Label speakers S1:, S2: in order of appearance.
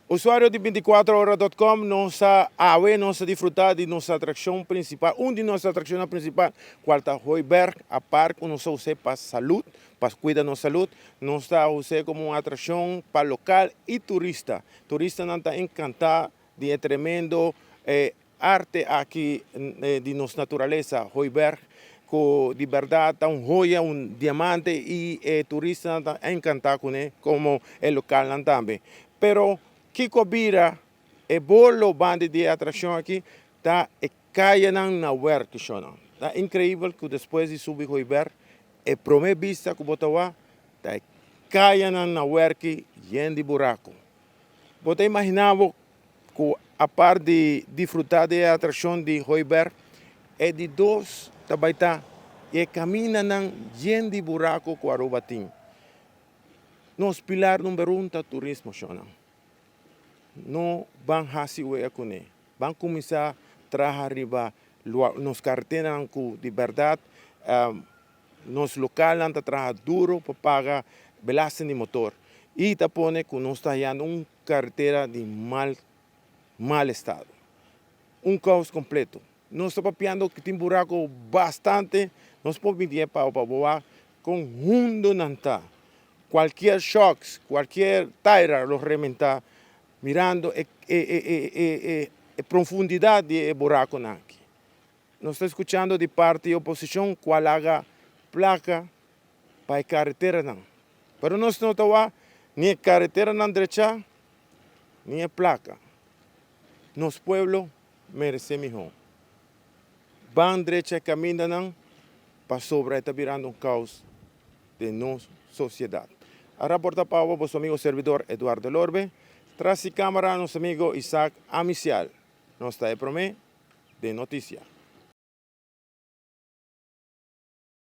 S1: Usuario di 24ora.com, nos a awe nos a disfruta di nos atraccion principal, un di nos atraccionnan principal, cual ta Hooiberg, a park cu nos ta usa pa salud, pa cuida nos salud. Nos ta usa como un atraccion pa local y turista. Turistanan ta encanta di e tremendo arte aki di nos naturalesa, Hooiberg, cu di berdad ta un joya, un diamante y e turistanan ta encanta cune como e localnan tambe. Pero kico a bira e bolo banda di e atraccion aki ta e cayanan na werkshonnan. Ta increibel cu despues di subi Hooiberg e prome bista cu bo ta wak ta e cayanan na werki yen di buraco. Bo ta imagina bo cu apart di disfruta di e atraccion di Hooiberg e di dos ta bay ta e caminanan yen di buraco cu Aruba tin. Nos pilar number un ta turismo shonnan. No ban haci wea cune. Ban cuminsa traha riba nos carreteranan cu di berdad nos localnan ta traha duro pa paga belasting di motor y ta pone cu nos ta hayando un carretera di mal mal estado. Un caos completo. Nos ta papiando cu tin buraco bastante, nos por bini e pao pa bo wak con hundo nan ta. Cualkier shocks, cualkier taira lo rementa mirando e e e profundidad di e buraconan aki. Nos ta escuchando di parti oposicion cu a laga placa pa e careteranan, pero nos no ta wak ni e careteranan drecha ni e placa. Nos pueblo merece miho. Ban drecha e camindanan pasobra e ta birando un caos den nos sociedad. A raporta pa abo boso amigo servidor Eduardo Lorbe, tras di camara nos amigo Isaac Amicial. Nos ta e prome den noticia.